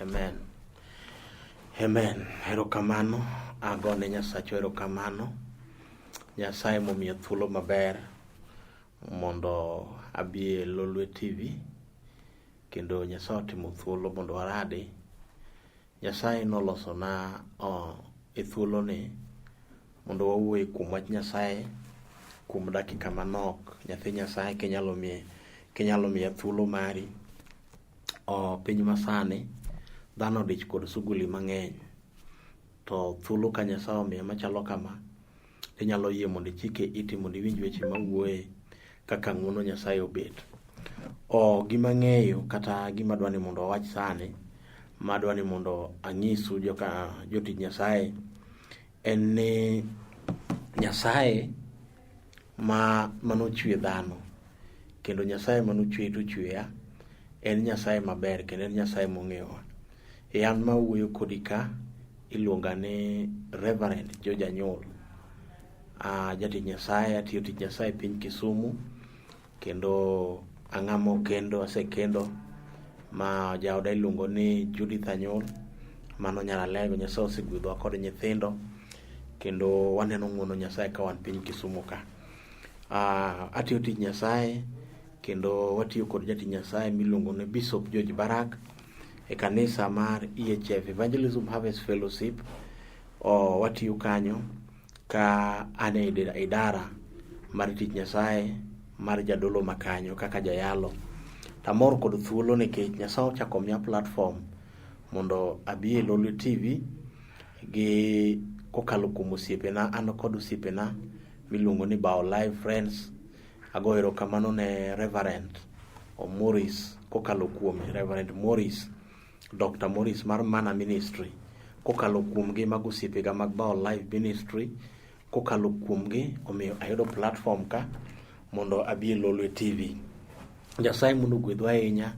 Amen. Amen. Erokamano. Agone Nyasachwa erokamano. Nyasaye momiya thuolo maber mondo abi e Lolwe TV kendo Nyasaye otimo thuolo mondo waradi. Nyasaye nolosona oh, e thuoloni mondo wawuoye kuom wach Nyasaye kuom dakika manok. Nyathi Nyasaye kinyalo miye kinyalo miya thuolo mari. Oh, piny masani dhano odich kod suguli mang'eny to thuolo ka Nyasaye omiya machalo kama inyalo yie mondo ichike iti mondo iwinj weche mawuoye kaka ng'uono Nyasaye obet. O gima ang'eyo kata gima adwa ni mondo awach sani madwa ni mondo anyisu joka jotich Nyasaye en ni Nyasaye ma manochwe dhano kendo Nyasaye manochwe to ochweya en Nyasaye maber kendo en Nyasaye mong'eyowa. E an ma wuoyo kodi ka iluonga ni Reverend George Anyul. Jatich Nyasaye, atiyo tich Nyasaye e piny Kisumu kendo ang'ama okendo, asekendo ma jaoda iluongo ni Judith Anyul, mano nyar Alego. Nyasaye osegwedhowa kod nyithindo kendo waneno ng'uono Nyasaye ka wan piny Kisumu ka. Atiyo tich Nyasaye kendo watiyo kod jatich Nyasaye miluongo ni Bishop George Barak e kanisa mar EHF Evangelism Harvest Fellowship. O, watiyo kanyo ka an e idara mar tich Nyasaye mar jadolo ma kanyo kaka jayalo. Tamor kod thuolo nikech Nyasaye ochako miya platform mondo abi e Lolwe TV gi kokalo kuom osiepena, an kod osiepena miluongo ni Bao Live Friends. Ago erokamano ne Reverend Morris kokalo kuome, Reverend Morris, Dr. Morris mar Mana Ministry kokalo kuomgi mago osiepega mag Bao Live Ministry kokalo kuomgi omiyo ayudo platform ka mondo abi e Lolwe TV. Nyasaye mondo ogwedhwa ahinya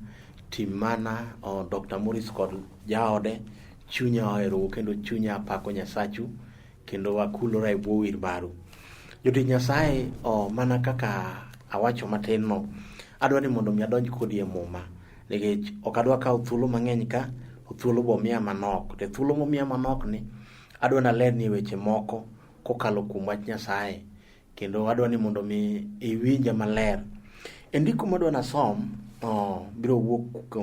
tim mana oh, Dr. Morris kod jaode chunya oherou kendo chunya pako Nyasachu kendo wakulora e bwo wir maru. Jotich Nyasaye oh, mana kaka awacho matin no, adwa ni mondo mi adonj kodi e muma nikech ok adwa kawo thuolo mang'eny ka to thuolo bo miya manok to thuolo momiya manok ni adwa nalerni weche moko kokalo kuom wach Nyasaye kendo adwa ni mondo mi iwinja maler. E ndiko madwa nasom oh, biro wuok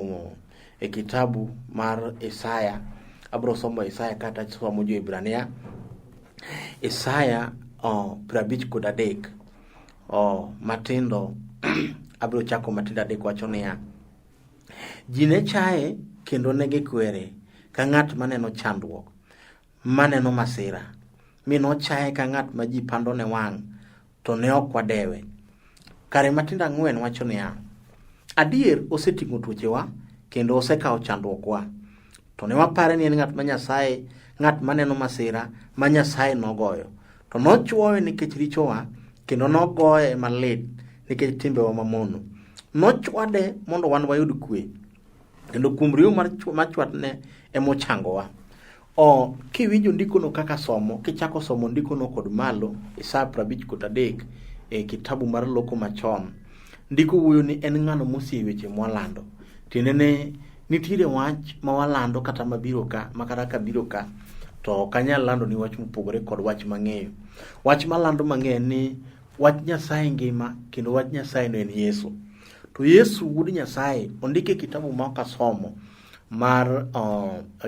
e kitabu mar Isaya. Abiro somo Isaya kata somo Jo-Hibrania. Isaya oh, 53 oh, matindo abiro chako matindo adek wacho niya, ji ne chaye kendo ne gikwere ka ng'at maneno chandruok, maneno masira, mi nochaye ka ng'at ma ji pandone wang' to ne ok wadewe. Kare matindo ang'wen wacho niya, adier oseting'o tuochewa kendo osekawo chandruokwa. To ne wapare ni en ng'at ma Nyasaye, ng'at maneno masira ma Nyasaye nogoyo. To nochwowe nikech richowa kendo nogoye malit nikech timbewa mamono. Nochwade mondo wan wayud kwe kendo kuom riyo mar chwatne emochangowa. O kiwinjo ndikono kaka somo, kichako somo ndikono kod malo Isaya 53 e kitabu mar loko machon, ndiko wuoyo ni en ng'ano mosiyo weche mwalando. Tiende ni nitiere wach ma walando kata mabiro ka, ma kata ka biro ka to ok anyal lando ni wach mopogore kod wach mang'eyo. Wach malando mang'eyo ni wach Nyasaye ngima kendo wach Nyasaye no en Yesu. To Yesu wuod Nyasaye ondike e kitabu ma ok asomo mar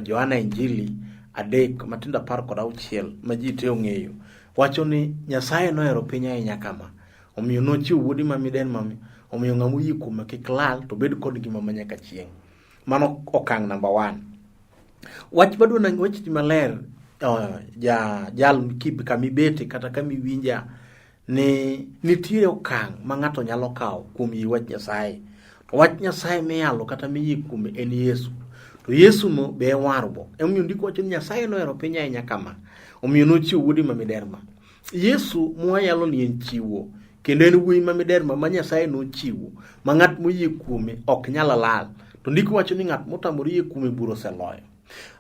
Johana Injili adek matindo 16 ma ji te ong'eyo wacho ni Nyasaye nohero piny ahinya kama omiyo nochiwo wuode ma miderma omiyo ng'ama oyie kuome kik lal to bed kod ngima ma nyaka chieng'. Mano okang' namba 1. Wach madwa wachni maler ja jal kamibete kata kamiwinja ni nitiere okang' ma ng'ato nyalo kawo kuom yie wach Nyasaye. To wach Nyasaye miyalo kata miyie kuome en Yesu. To Yesu no be e warruok. Emomiyo ndiko wacho ni Nyasaye nohero piny ahinya kama. Omiyo nochiwo wuode ma miderma. Yesu mwayalo ni en chiwo kendo en wuoyi ma miderma ma Nyasaye nochiwo ma ng'at moyie kuome ok nyal lal. To ndiko wacho ni ng'at motamore yie kuome bura oseloyo.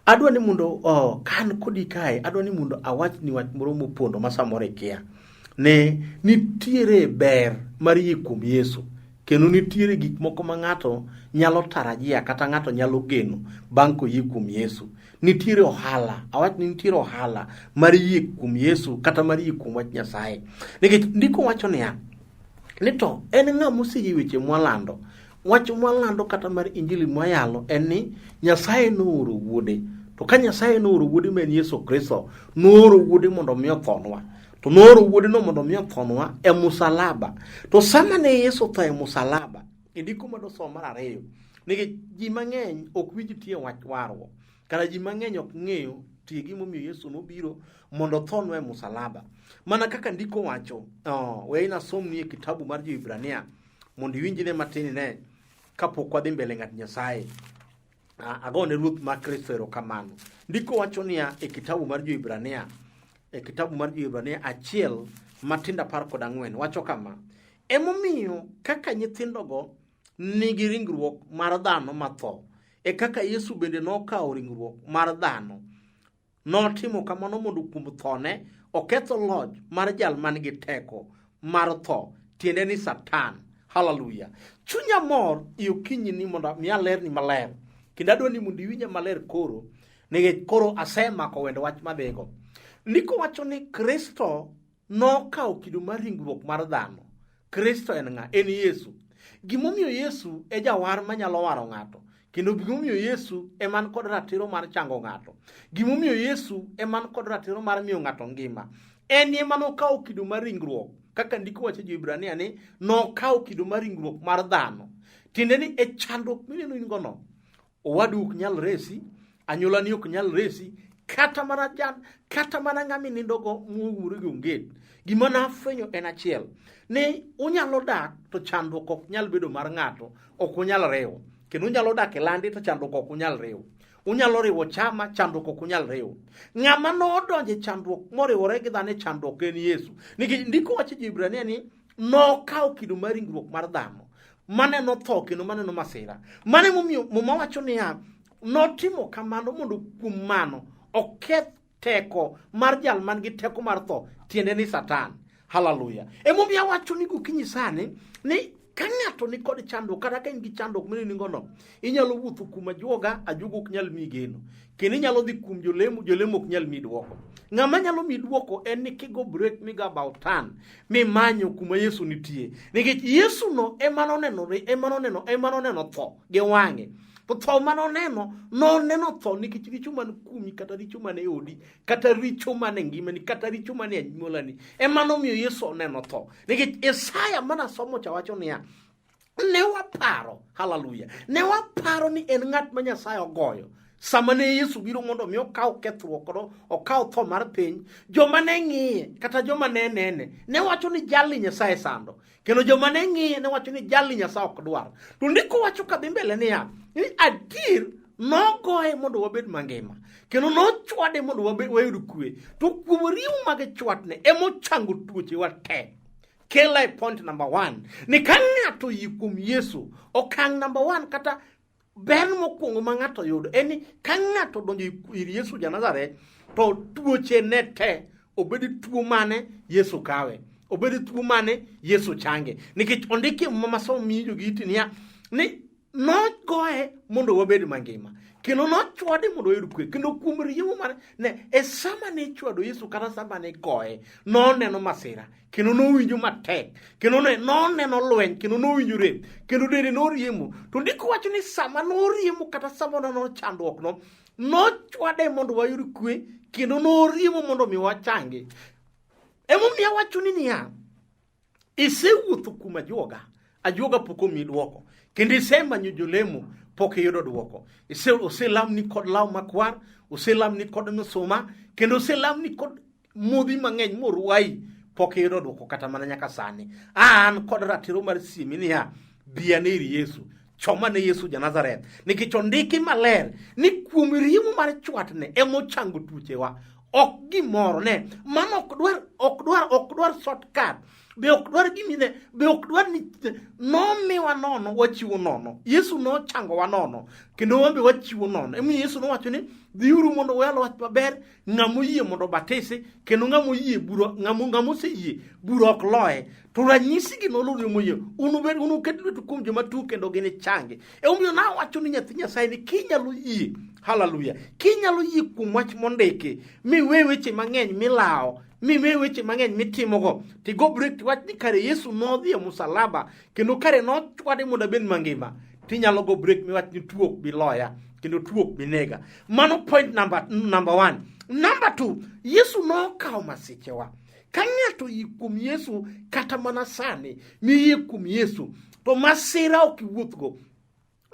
Adwa ni mondo oh, kan kodi kae, adwa ni mondo awachni wach moro mopondo ma samoro ikia. Ne nitiere ber mar yie kuom Yesu. Kendo nitiere gik moko ma ng'ato nyalo tarajia kata ng'ato nyalo geno bang' koyie kuom Yesu. Nitiere ohala, awach ni nitiere ohala mar yie kuom Yesu kata mar yie kuom wach Nyasaye. Nikech ndiko wacho niya, ni to en ng'a moseyie weche mwalando? Wach mwalando kata mar injili mwayalo en ni Nyasaye nooro wuode. To ka Nyasaye nooro wuode ma en Yesu Kristo, nooro wuode mondo omi othonwa. To nooro wuodeno mondo omi othonwa e musalaba. To sama ne Yesu otho e musalaba, e ndiko ma dosomo mar ariyo, nikech ji mang'eny ok winj tie wach warruok, kata ji mang'eny ok ng'eyo tie gimomiyo Yesu nobiro mondo othonwa e musalaba. Mana kaka ndiko wacho, oh, we nasomni e kitabu mar Jo-Hibrania mondo iwinjne matin ne kapok wadhi mbele ng'at Nyasaye. Agone Ruoth ma Kristo erokamano. Ndiko wacho niya e kitabu mar Jo-Hibrania, e kitabu mar Jo-Hibrania achiel matindo 14 wacho kama: emomiyo kaka nyithindogo nigi ringruok mar dhano matho, e kaka Yesu bende nokawo ringruok mar dhano. Notimo kamano mondo kuom thone oketh loch mar jal man gi teko mar tho, tiende ni Satan. Haleluya! Chunya mor e okinyi ni mondo mi alerni maler, kendo adwa ni mondo iwinja maler koro, nikech koro asemako wend wach madhigo. Ndiko wacho ni Kristo nokawo kido mar ringruok mar dhano. Kristo en ng'a? En Yesu. Gimomiyo Yesu e jawar manyalo waro ng'ato, kendo gimomiyo Yesu e man kod ratiro mar chango ng'ato, gimomiyo Yesu e man kod ratiro mar miyo ng'ato ngima, en ema nokawo kido mar ringruok, kaka ndiko wacho Jo-Hibrania ni nokawo kido mar ringruok mar dhano. Tiende ni e chandruok mineno in gono, owadu ok nyal resi, anyuolani ok nyal resi, kata mana jan, kata mana ng'ama inindogo mowuore gi onget. Gima nafwenyo en achiel, ni unyalo dak to chandruok ok nyal bedo mar ng'ato, ok unyal riwo. Kendo unyalo dak e landi to chandruok ok unyal riwo. Unyalo riwo chama, chandruok ok unyal riwo. Ng'ama nodonjo e chandruok moriwore gi dhano e chandruok en Yesu. Nikech ndiko wacho e Jo-Hibrania ni nokawo kido mar ringruok mar dhano maneno tho kendo maneno masira. Mano emomiyo Muma wacho niya, notimo kamano mondo kuom mano oketh teko mar jal man gi teko mar tho, tiende ni Satan. Haleluya. Emomiyo awacho ni gokinyi sani ni ka ng'ato ni kod chandruok kata ka in gi chandruok mineno inyalo wuotho kuom ajuoga, ajuoga ok nyal miyi geno. Kendo inyalo dhi kuom jolemo, jolemo ok nyal miyi dwoko. Ng'ama nyalo miyi dwoko en ni kigo break migo about turn mimanyo kuma Yesu nitie. Nikech Yesu no ema nonenore, ema noneno, ema noneno tho gi wang'e. To tho ma noneno, noneno tho nikech richo man kuomi kata richo man e odi, kata richo man e ngimani, kata richo man e anyuolani. Ema nomiyo Yesu oneno tho. Nikech Isaya manasomo cha wacho niya, ne waparo, haleluya, ne waparo ni en ng'at ma Nyasaye ogoyo. Sama ne Yesu biro mondo mi okaw kethruok kod okaw tho mar piny, joma ne ng'iye kata joma ne nene ne wacho ni jalni Nyasaye sando, kendo joma ne ng'iye ne wacho ni jalni Nyasaye ok dwar. To ndiko wacho kadhi mbele niya, ni adier nogoye mondo wabed mangima, kendo nochwade mondo wayud kwe, to kuom riwo mag chwatne emochango tuochewa te. Kela e point number 1 ni ka ng'ato oyie kuom Yesu, okang' number 1 kata ber mokwongo ma ng'ato yudo en ni ka ng'ato odonjo ir Yesu ja Nazareth to tuoche ne te, obed tuo mane Yesu kawe, obed tuo mane Yesu change. Nikech ondiki e Muma masomo miwinjo gi iti niya ni nogoye mondo wabed mangima, kendo nochwade mondo wayud kwe, kendo kuom riemo mare ne e sama ne ichwado Yesu kata sama ne igoye noneno masira, kendo nowinjo matek, kendo noneno lweny, kendo nowinjo rem, kendo dende noriemo. To ndiko wacho ni sama noriemo kata sama noneno chandruok no, nochwade mondo wayud kwe, kendo noriemo mondo mi wachangi. Emomiyo awacho ni niya, isewuotho kuom ajuoga, ajuoga pok omiyi dwoko, kendo isemanyo jolemo pok iyudo dwoko. Oselamni kod law makwar, oselamni kod misuma, kendo oselamni kod modhi mang'eny morwayi, pok iyudo dwoko kata mana nyaka sani. An kod ratiro mar siemi niya, bi ane ir Yesu, choma ne Yesu ja Nazareth, nikech ondiki maler ni kuom riemo mar chwatne emochango tuochewa. Ok gimoro ne mano ok dwar ok dwar ok dwar shortcut. Be ok dwar gimine, be ok dwar ni nomiwa nono wachiwo nono. Yesu nochangowa nono kendo wan be wachiwo nono. Emomiyo Yesu nowacho ni dhiuru mondo uyal wach maber, ng'ama oyie mondo obatisi kendo ng'ama oyie bura ng'ama ng'ama oseyie bura ok loye. To ranyisi gi noluw joma oyie. Unubed unuket lwetu kuom joma tuo kendo ginichangi. Emomiyo nawacho ni nyathi Nyasaye ni kinyalo yie, haleluya, kinyalo yie kuom wach mondiki miwe weche mang'eny milawo miwe weche mang'eny mitimogo tigo break tiwach ni kare Yesu nodhi e musalaba kendo kare nochwade mondo abed mangima tinyalo go break miwach ni tuo ok bi loya kendo tuo ok bi nega. Mano point number one. Number two, Yesu nokawo masichewa. Ka ng'ato oyie kuom Yesu kata mana sani miyie kuom Yesu to masira ok iwuothgo.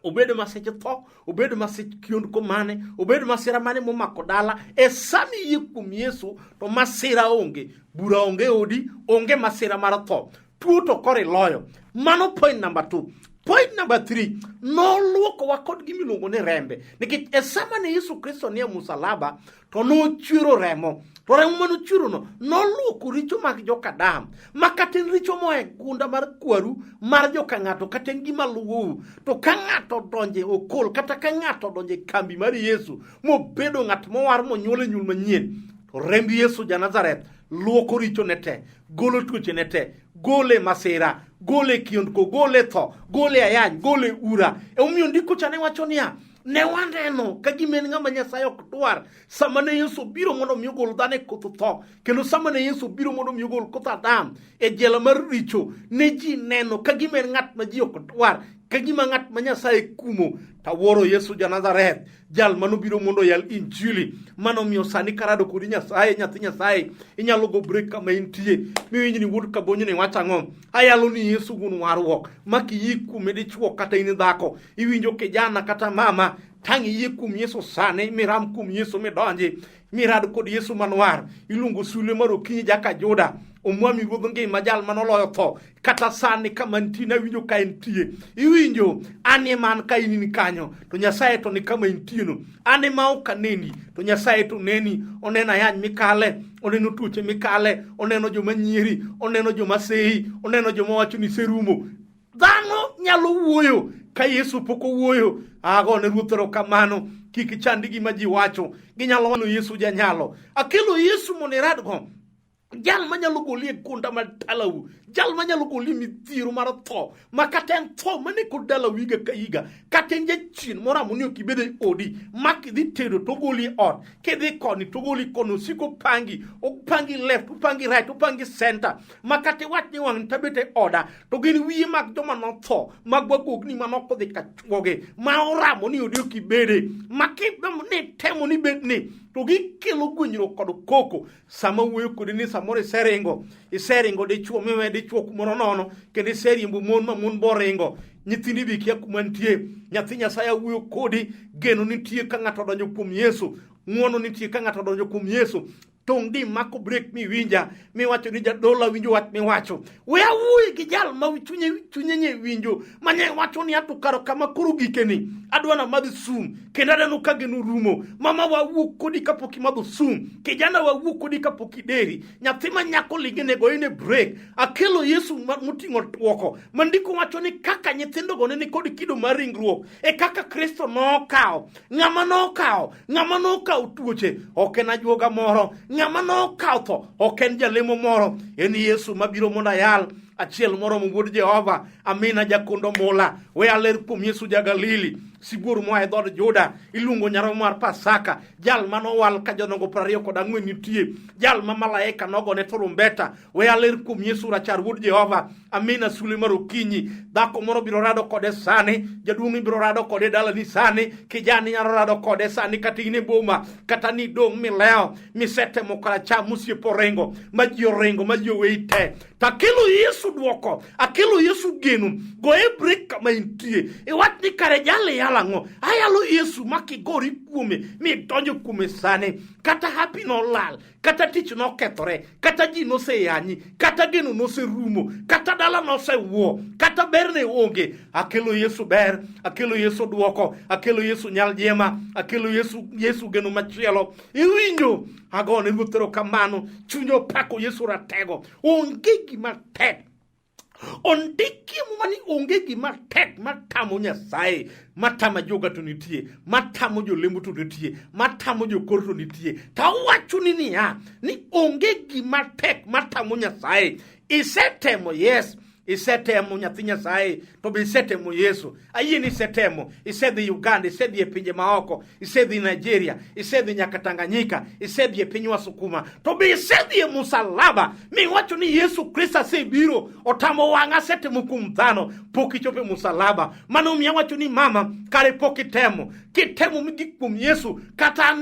Obed masich tho, obed masich kiondko mane, obed masira mane momako dala, e sama iyie kuom Yesu to masira onge, bura onge odi, onge masira mar tho. Tuo to koro iloyo. Mano point number two. Point number three, noluokowa kod gima iluongo ni rembe. Nikech e sama ne Yesu Kristo nie musalaba, to nochwero remo. To remo mane ochwerono noluoko richo mag joka Adam, ma kata en richo moa e gunda mar kwaru mar joka ng'ato, kata en gima luwou. To ka ng'ato odonjo e okol, kata ka ng'ato odonjo e kambi mar Yesu, mobedo ng'at mowar monyuol e nyuol manyien, to remb Yesu ja Nazareth luoko richone te, golo tuochene te, gole masira, gole kiondko, gole tho, gole ayany, gole ura. Emomiyo ndiko cha ne wacho niya, ne waneno ka gima en ng'ama Nyasaye ok dwar sama ne Yesu obiro mondo mi ogol dhano e koth tho, kendo sama ne Yesu obiro mondo mi ogol koth Adam e jela mar richo, ne ji neno ka gima en ng'at ma ji ok dwar, ka gima ng'at ma Nyasaye kumo. Tawuoro Yesu ja Nazareth, jal manobiro mondo oyal injili, manomiyo sani karado kodi Nyasaye, nyathi Nyasaye, inyalo go break kama intie, miwinj ni wuod Kabonyo ni wacho ang'o? Ayalo ni Yesu wuon warruok, ma kiyie kuome dichuo kata in dhako, iwinjo kijana kata mama, tang' iyie kuom Yesu sani, miram kuom Yesu midonji, mirad kod Yesu manwar, iluongo sulwe mar okinyi jaka Juda, omwami ruodh ngima jal manoloyo tho, kata sani kama nitie nawinjo ka entie, iwinjo an ema an ka in in kanyo, to Nyasaye to ni kama intieno, an ema ok aneni, to Nyasaye to neni, oneno ayany mikale, oneno tuoche mikale, oneno joma nyieri, oneno joma seyi, oneno joma wacho ni serumo. Dhano nyalo wuoyo ka Yesu pok owuoyo. Agone Ruoth erokamano. Kik ichandi gima ji wacho. Ginyalo wacho Yesu janyalo. Akelo Yesu mondo iradgo. Jal manyalo goli e gunda mar dalau, jal manyalo goli e midhiero mar tho, ma kata en tho maneko dalau higa ka higa, kata en jachien moramo ni ok ibed e odi, ma kidhi tedo to ogoli e ot, kidhi koni to ogoli koni, osiko pangi, opangi left, opangi right, opangi center, ma kata iwach ni wang' tabet e oda, to gin wiye mag joma notho, mag wagogni ma nokodhi ka chuogi, ma oramo ni odi ok ibede, ma ni temo ni bed ni, to gikelo gwenyruok kod koko. Sama wuoyo kodi ni samoro iseringo, iseringo dichuo miwe dichuo kumoro nono, kendo iseriembo mon ma mon boringo, nyithindi be kia kuma nitie. Nyathi Nyasaye awuoyo kodi, geno nitie ka ng'ato odonjo kuom Yesu, ng'uono nitie ka ng'ato odonjo kuom Yesu. Tong' di mako break miwinja, miwacho ni jadolo awinjo wach miwacho. We awuoye gi jal ma chunye nye winjo, ma nye wacho ni ato karo kama koro gikeni, adwa na madh sum, kendo aneno ka geno rumo. Mama wawuo kodi kapok imadho sum, kijana wawuo kodi kapok ideri, nyathi ma nyako ligene goyone break. Akelo Yesu moting'o twoko, ma ndiko wacho ni kaka nyithindogo ne nikod kido mar ringruok, e kaka Kristo nokawo. Ng'ama nokawo, ng'ama nokawo tuoche ok en ajuoga moro, ng'ama nokawo tho ok en jalemo moro, en Yesu mabiro mondo ayal achiel moromo wuod Jehova. Amina jakondo mula, we aler kuom Yesu ja Galili, sibuor moa e dhood Juda, iluongo nyarombo mar Pasaka, jal manowal ka jodongo 24 nitie, jal ma malaika nogone turumbeta. We aler kuom Yesu rachar wuod Jehova. Amina sulwe mar okinyi, dhako moro biro rado kode sani, jaduong' biro rado kode dalani sani, kijani nyalo rado kode sani, kata in e boma, kata ni dong' milewo, misetemo koracham, mosiepo oringo, ma ji oringo, ma ji oweyi te. To akelo Yesu dwoko, akelo Yesu geno, goye break kama intie. Iwach ni kare jali yalo Ayalo ang'o? Ayalo Yesu ma kigori kuome midonjo kuome sani, kata hapi nolal, kata tich nokethore, kata ji noseyanyi, kata geno noserumo, kata dala nosewuo, kata ber ne onge. Akelo Yesu ber, akelo Yesu duoko, akelo Yesu nyal jema, akelo Yesu, Yesu geno machielo. Iwinjo? Agone Ruoth erokamano, chunya opako Yesu ratego. Onge gima tek Ondiki e Muma ni onge gima tek matamo Nyasaye, matamo ajuoga to nitie, matamo jolemo to nitie, matamo jokor to nitie. To awachoni niya, ni onge gima tek matamo Nyasaye. Isetemo, yes, isetemo nyathi Nyasaye, to be isetemo Yesu. Ayie ni isetemo, isedhi Uganda, isedhi e pinje maoko, isedhi Nigeria, isedhi nyaka Tanganyika, isedhi e piny Wasukuma, to be isedhi e musalaba miwacho ni Yesu Kristo asebiro, otamo wang'a asetemo kuom dhano, pok ichopo e musalaba. Mano omiyo awacho ni mama, kare pok itemo. Kitemo migik kuom Yesu, kata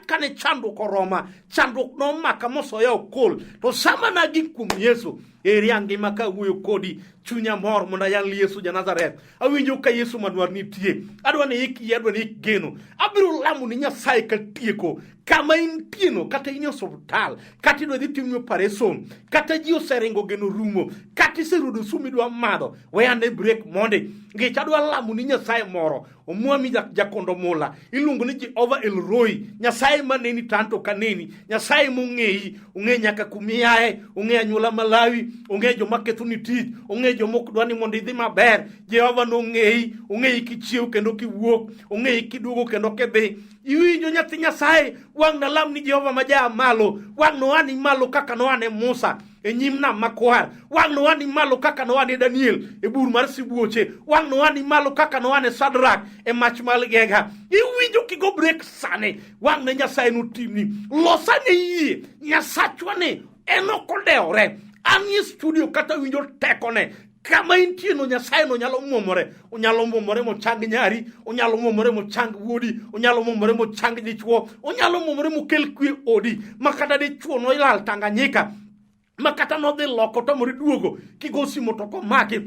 kane chandruok oroma, chandruok nomaka mosoya okol, to sama nagik kuom Yesu, eri angima ka awuoyo kodi, chunya mor mondo ayal Yesu ja Nazareth. Awinjo ka Yesu madwar nitie. Adwa ni ik yie, adwa ni ik geno. Abiro lamo ni Nyasaye katieko. Kama intieno, kata in e osuptal, kata idwa dhi timni operation, kata ji oseringo geno rumo, kata iserudo sum idwa madho, we ane break mondi. Nikech adwa lamo ni Nyasaye moro. Omwami jakondo mula iluongo ni Jehova El Roi, Nyasaye maneni to an to ok aneni, Nyasaye mong'eyi, ong'e nyaka kumiaye, ong'e anyuola Malawi, ong'e joma kethoni tich, ong'e joma ok dwa ni mondo idhi maber. Jehova nong'eyi, ong'eyi kichiew kendo kiwuok, ong'eyi kiduogo kendo kidhi. Iwinjo nyathi Nyasaye, wang' nalam ni Jehova ma jaa malo, wang' noa ni malo kaka noa ne Musa e nyim nam makwar, wang' noa ni malo kaka noa ne Daniel e bur mar sibuoche, wang' noa ni malo kaka noa ne Sadrak e mach mar ligega. Iwinjo kigo brek sani, wang' ne Nyasaye notimni. Losane yie, Nyasachwa ni en ok odewore. An e studio kata winjo tekone, kama intie no Nyasaye no nyalo muomore, onyalo muomore mochang nyari, onyalo muomore mochang wuodi, onyalo muomore mochang dichuo, onyalo muomore mokel kwe odi, ma kata dichuo nolal Tanganyika, ma kata nodhi loko tamore duogo, kigo simo to komaki,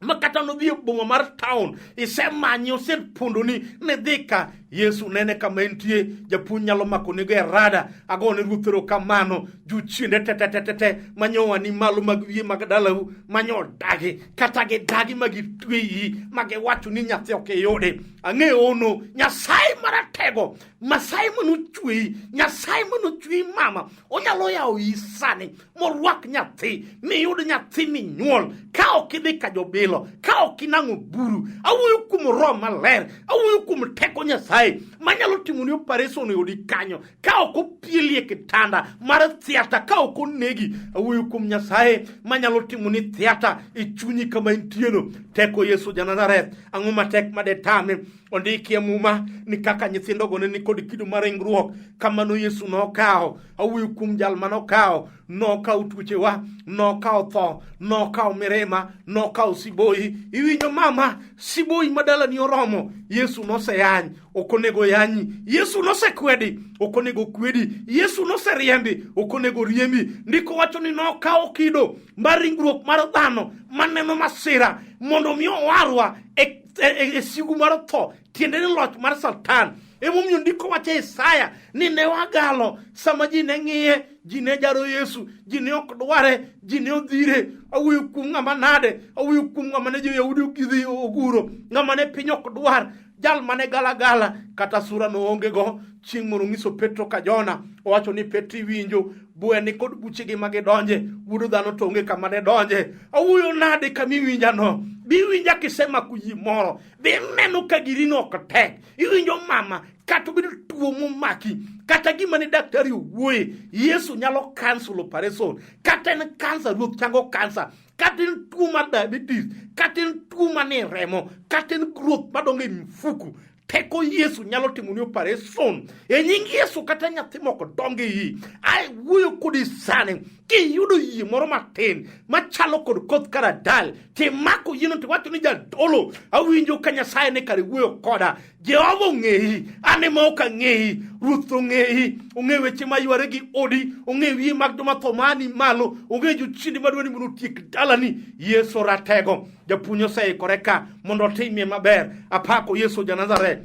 ma kata nodhi e boma mar town, isemanye osepondoni ni dhi ka Yesu nene kama entie, japuonj nyalo mako nego e rada, agone Ruoth erokamano, jochiende tetetetete manyowa ni malo mag wiye mag dalau manyo dagi kata gidagi ma gitweyi ma giwacho ni nyathi ok iyudi. Ang'eyo ono Nyasaye maratego, Nyasaye manochweyi, Nyasaye manochweyi mama, onyalo yawo iyi sani morwak nyathi miyud nyathi minyuol ka ok idhi ka jobilo, ka ok inang'o buru. Awuoyo kuom Roho Maler, awuoyo kuom teko Nyasaye manyalo timoni operation e odi kanyo ka ok opieli e kitanda mar theatre, ka ok onegi. Awuoyo kuom Nyasaye manyalo timoni theatre e chunyi kama intieno. Teko Yesu ja Nazareth, ang'o matek madetame? Ondiki e Muma ni kaka nyithindogo ne nikod kido mar ringruok, kamano Yesu nokawo. Awuoyo kuom jal manokawo, nokawo tuochewa, nokawo tho, nokawo mirima, nokawo siboyi. Iwinjo mama, siboyi ma dalani oromo, Yesu noseyany, ok onego yanyi. Yesu nosekwedi, ok onego kwedi. Yesu noseriembi, ok onego riembi. Ndiko wacho ni nokawo kido mar ringruok mar dhano maneno masira mondo mi owarwa e sigu mar tho, tiende ni loch mar Satan. Emomiyo ndiko wacho e Isaya ni ne wagalo sama ji ne ng'iye, ji ne jaro Yesu, ji ne ok dware, ji ne odhire. Awuoyo kuom ng'ama nade? Awuoyo kuom ng'ama ne jo-Yahudi ogidhi oguro, ng'ama ne piny ok dwar, jal mane galagala kata sura noonge go. Chieng' moro nyiso Petro ka Jona, owacho ni Petro iwinjo, bwe ni kod buchegi ma gidonje, wuod dhano to onge kama ne donje. Awuoyo nade kama iwinjano? Bi iwinja kisemako yie moro, bi ineno ka girino ok tek. Iwinjo mama, kata obedo tuo momaki, kata gima ne daktari owuoye, Yesu nyalo cancel operation. Kata en kansa, Ruoth chango kansa. Kata en tuo mar diabetes, kata en tuo manie remo, kata en growth madongo e mfuku, teko Yesu nyalo timoni operation e nying Yesu. Kata nyathi moko dongo e iyi, awuoyo kodi sani, kiyudo yie moro matin machalo kod koth karadal, timako yieno tiwacho ni jadolo, awinjo ka Nyasaye ne kare wuoyo koda. Jehova ong'eyi, an ema ok ang'eyi. Ruoth ong'eyi, ong'e weche ma yware gi odi, ong'e wiye mag joma tho mani malo, ong'e jochiende madwa ni mondo otiek dalani. Yesu ratego. Japuonj oseikore ka mondo otimie maber. Apako Yesu ja Nazareth.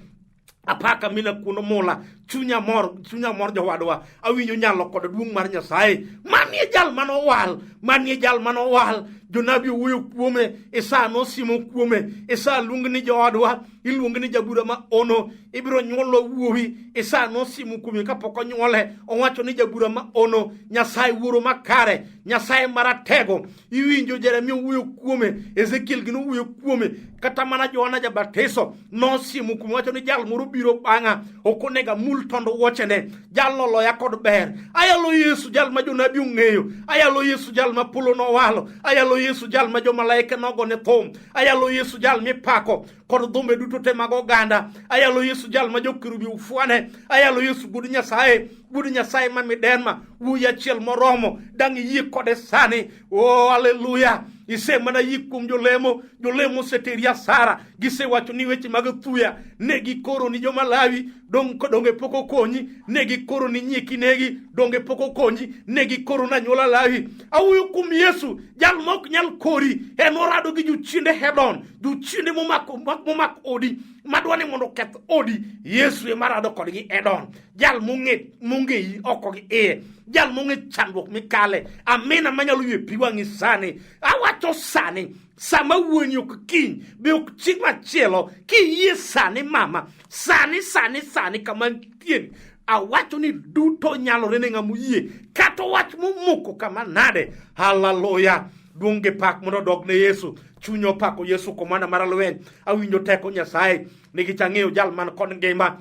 Apaka mina kuno mula chunya mor, chunya mor jowadwa. Awinjo nyalo kod duong' mar Nyasaye. Manie jal manowal, manie jal manowal. Jonabi owuoyo kuome, Isaya nosimo kuome. Isaya luong ni jowadwa, iluong ni jabura ma ono, ibiro nyuolo wuowi. Isaya nosimo kuome kapok onyuole, owacho ni jabura ma ono, Nyasaye wuoro makare, Nyasaye maratego. Iwinjo Jeremia owuoyo kuome, Ezekiel gi nowuoyo kuome, kata mana Johana Jabatiso nosiemo kuome, wacho ni jal moro biro bang'a, ok onego amul tond wuochene, jalno oloya kod ber. Ayalo Yesu jal ma jonabi ong'eyo, ayalo Yesu jal ma polo nowalo, ayalo Yesu jal ma jomalaike nogone thum, ayalo Yesu jal mipako kod dhumbe duto te mag oganda, ayalo Yesu jal ma jokerubi ufwane, ayalo Yesu wuod Nyasaye, wuod Nyasaye ma miderma, wuoyi achiel moromo, dang' iyie kode sani. Oh, haleluya! Ise mana yie kuom jolemo, jolemo oseteri asara, gisewacho ni weche mag thuya, ne gikoro ni joma Lawi, donge pok okonyi, ne gikoro ni nyiki negi, donge pok okonyi, ne gikoro ni anyuola Lawi. Awuoyo kuom Yesu, jal ma ok nyal kori, en orado gi jochiende Hedon, jochiende momako odi, madwa ni mondo oketh odi. Yesu ema rado kodgi Edon, jal mong'eyi oko gi iye, jal mong'e chandruok mikale. Amina manyalo ywe pi wang'i sani. Awacho sani, sama wuoni ok kiny, be ok chieng' machielo, kiyie sani mama, sani sani sani kama nitie, awacho ni duto nyalore ne ng'ama oyie, kata wach momoko kama nade. Haleluya! Duong' gi pak mondo odog ne Yesu. Chunya opako Yesu komanda mar lweny. Awinjo teko Nyasaye nikech ang'eyo jal man kod ngima.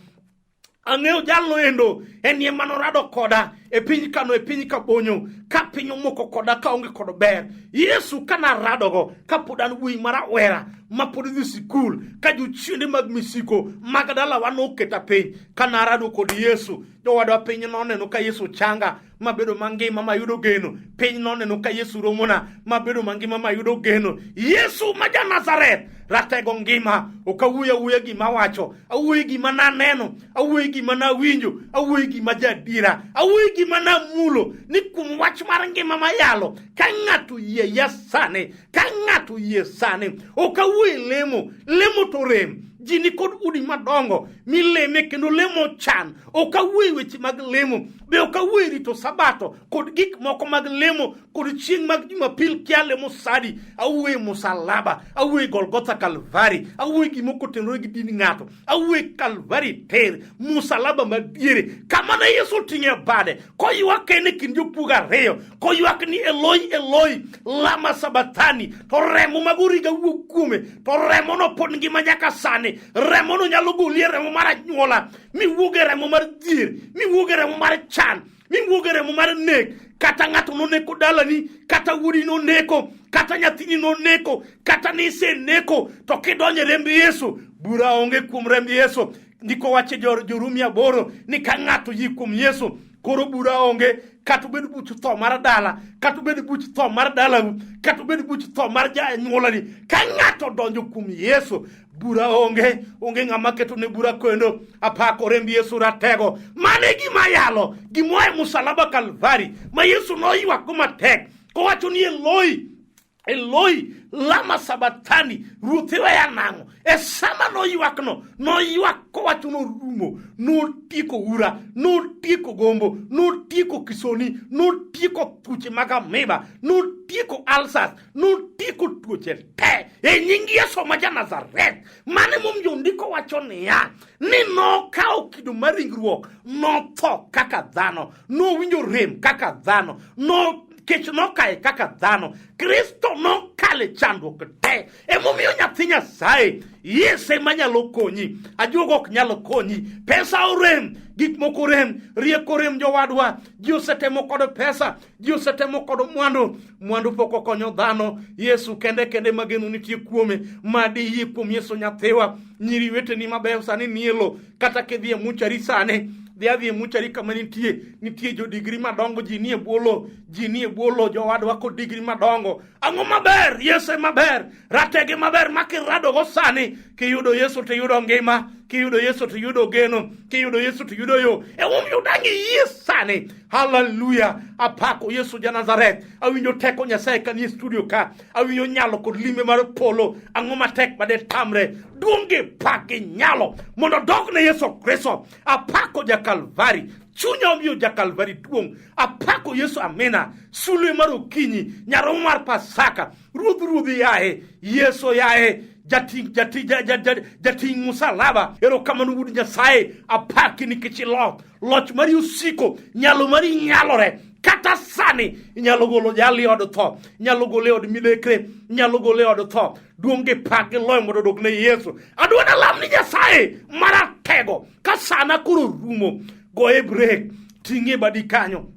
Ang'eyo jalno endo en ema norado koda e piny Kano, e piny Kabonyo, ka piny omoko koda kaonge kod ber. Yesu ka naradogo kapod an wuoyi marawera mapod dhi sikul, ka jochiende mag misiko mag dalawa noketa piny, ka narado kod Yesu, jowadwa piny noneno ka Yesu changa mabedo mangima mayudo geno. Piny noneno ka Yesu romona mabedo mangima mayudo geno. Yesu ma ja Nazareth ratego ngima. Ok awuoyo awuoya gima awacho, awuoyo gima naneno, awuoyo gima nawinjo, awuoyo gima jaadiera, awuoyo gima namulo, ni kuom wach mar ngima mayalo, ka ng'ato yie ya sani, ka ng'ato yie sani. Ok awuoyo lemo, lemo to rem. Ji ni kod udi madongo mileme kendo lemo chan. Ok awuoyo weche mag lemo, be ok awuoyo rito sabato kod gik moko mag lemo kod chieng' mag Jumapil kia lemo sadi. Awuoyo musalaba, awuoyo Golgotha Kalvari, awuoyo gima ok otenore gi din ng'ato, awuoyo Kalvari ter, musalaba madiere, kama ne Yesu oting'e bade koywak en e kind jopuog ariyo, koywak ni Eloi, Eloi, lama sabathani, to remo mag origa wuok kuome, to remono pod ngima nyaka sani. Remono nyalo goli e remo mar anyuola, miwuog e remo mar dhier, miwuog e remo mar chan, miwuog e remo mar nek. Kata ng'ato noneko dalani, kata wuodi noneko, kata nyathini noneko, kata niseneko, to kidonjo e remb Yesu, bura onge kuom remb Yesu. Ndiko wacho e Jorumi 8 ni ka ng'ato yie kuom Yesu, koro bura onge, kata obed buch tho mar dala, kata obed buch tho mar dalau, kata obed buch tho mar janyuolani, ka ng'ato odonjo kuom Yesu, bura onge, onge ng'ama keto ne bura kendo. Apako remb Yesu ratego. Mano e gima ayalo, gimoa e musalaba Kalvari, ma Yesu noywakgo matek, kowacho ni Eloi, Eloi, lama sabathani, Ruoth iweya nang'o? E sama noywakno, noywak kowacho norumo, notieko ura, notieko gombo, notieko kisoni, notieko tuoche mag amiba, notieko ulcers, notieko tuoche te e nying Yesu ma ja Nazareth. Mano emomiyo ndiko wacho niya, ni nokawo kido mar ringruok, notho kaka dhano, nowinjo rem kaka dhano, no kech nokaye kaka dhano. Kristo nokale chandruok te. Emomiyo nyathi Nyasaye, Yesu ema nyalo konyi. Ajuoga ok nyal konyi. Pesa orem, gik moko orem, rieko orem jowadwa. Ji osetemo kod pesa, ji osetemo kod mwandu, mwandu pok okonyo dhano. Yesu kende kende ma geno nitie kuome. Madi yie kuom Yesu nyathiwa. Nyiri weteni mabeyo sani nie lo, kata kidhi e muchari sani, dhi adhi e muchari kama nitie, nitie jo digri madongo, ji nie bwo lo, ji nie bwo lo, jowadwa kod digri madongo. Ang'o maber? Yesu ema ber, ratege maber ma kiradogo sani, kiyudo Yesu tiyudo ngima. Kiyudo Yesu to iyudo geno, kiyudo Yesu to iyudo yo. Emomiyo dang' iyie sani. Haleluya! Apako Yesu ja Nazareth. Awinjo teko Nyasaye ka nie studio ka. Awinjo nyalo kod limbe mar polo. Ang'o matek ma detamre? Duong' gi pak gi nyalo mondo odog ne Yesu Kristo. Apako ja Kalvari. Chunya omiyo ja Kalvari duong'. Apako Yesu amina. Sulwe mar okinyi, nyaromo mar Pasaka. Ruodh ruodhi yaye, Yesu yaye, jating' jating' jating' musalaba. Erokamano wuod Nyasaye, apaki nikech iloch. Loch mari osiko, nyalo mari nyalore. Kata sani inyalo golo jali e od tho, inyalo gole e od midekre, inyalo gole e od tho. Duong' gi pak gi loyo mondo odog ne Yesu. Adwa nalam ni Nyasaye maratego ka sana koro rumo. Goye break, ting'e badi kanyo.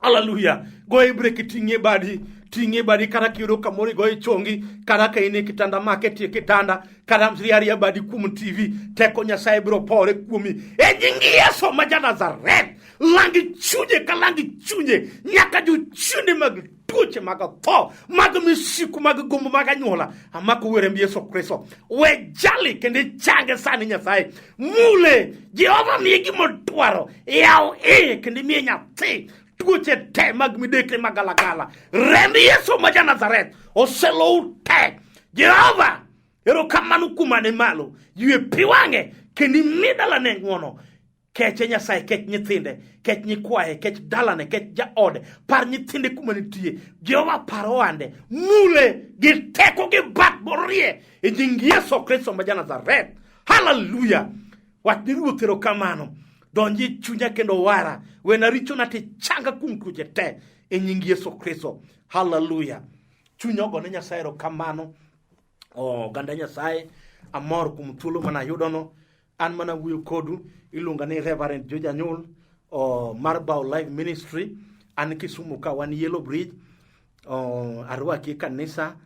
Haleluya. Goye break ting'e badi. Ting'e badi kata kiyudo kamoro igoye chongi, kata ka in e kitanda make tie kitanda, kata riaria badi kuom TV, teko Nyasaye biro pore kuomi. E nying Yesu ma ja Nazareth, langi chunye ka langi chunye, nyaka jochiende mag tuoche mag tho, mag misiku, mag gombo mag anyuola, amako we remb Yesu Kristo. We jali kendo ichange sani Nyasaye. Mule, Jehova miye gima odwaro, yaw iye kendo imiye nyathi. Tuoche te mag midekre magalagala, remb Yesu ma ja Nazareth oselou te. Jehova, erokamano kuom ane malo, ywe pi wang'e kendo imi dalane ng'wono. Keche Nyasaye, kech nyithinde, kech nyikwaye, kech dalane, kech jaode. Par nyithinde kuma nitie. Jehova par ohande. Mule gi teko gi bat morie e nying Yesu Kristo ma ja Nazareth. Haleluya! Wach ni Ruoth erokamano. Donji e chunya kendo wara. Wena richona tichanga kuom tuoche te e nying Yesu Kristo. Haleluya! Chunya ogone Nyasaye erokamano. Oganda Nyasaye, amor kuom thuolo mana ayudono. An mana wuoyo kodu, iluonga ni Reverend George Anyul o, mar Bao Live Ministry. An Kisumu ka wan Yellow Bridge. O, arwaki e kanisa.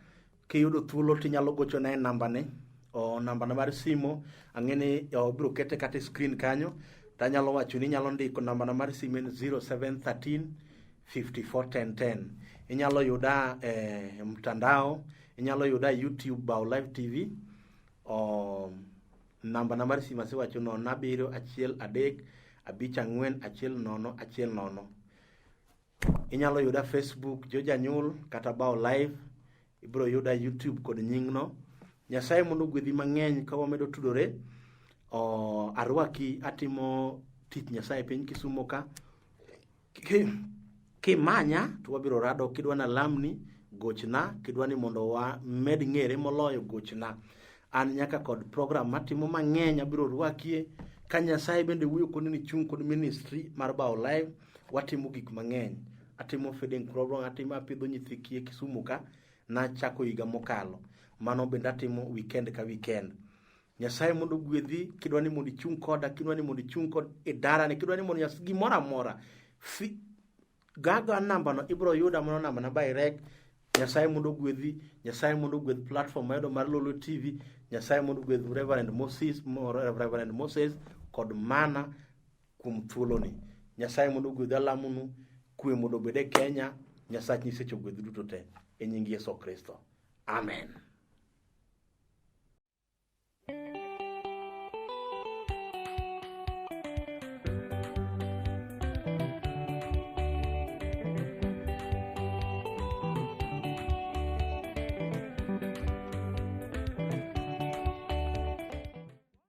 Kiyudo thuolo tinyalo gochona e nambani. O, nambana mar simo ang'e ni obiro kete kata e screen kanyo. Tanyalo wacho ni inyalo ndiko nambana mar simo en 0713 54 10 10. Inyalo yuda e mtandao, inyalo yuda e YouTube Bao Live TV. O, namba na mar simu asewacho 0 7 1 3 5 4 1 0 1 0. Inyalo yuda Facebook George Anyul kata Bao Live. Ibiro yuda YouTube kod nyingno. Nyasaye mondo ogwedhi mang'eny ka wamedo tudore. O, arwaki atimo tich Nyasaye piny Kisumo ka. Kimanya to wabiro rado. Kidwa nalamni, gochna. Kidwa ni mondo wamed ng'ere moloyo, gochna. An nyaka kod program matimo mang'eny abiro rwakie. Ka Nyasaye bende wuoyo kodi ni chung' kod ministry mar Bao Live, watimo gik mang'eny. Atimo feeding program, atimo apidho nyithi kiye Kisumu ka, nachako higa mokalo. Mano bende atimo weekend ka weekend. Nyasaye mondo ogwedhi, kidwa ni mondo ichung' koda, kidwa ni mondo ichung' kod idarani, kidwa ni mondo nyas gimoro amora. Gaga namba no ibiro yuda mano namba na direct. Nyasaye mondo ogwedhi, Nyasaye mondo ogwedh platform mayudo mar Lolo TV, Nyasaye mondo ogwedh Reverend Moses, Reverend Moses kod mana kuom thuoloni. Nyasaye mondo ogwedh alamonu, kwe mondo obed e Kenya, Nyasach nyiseche ogwedh duto te e nying Yesu Kristo. Amen.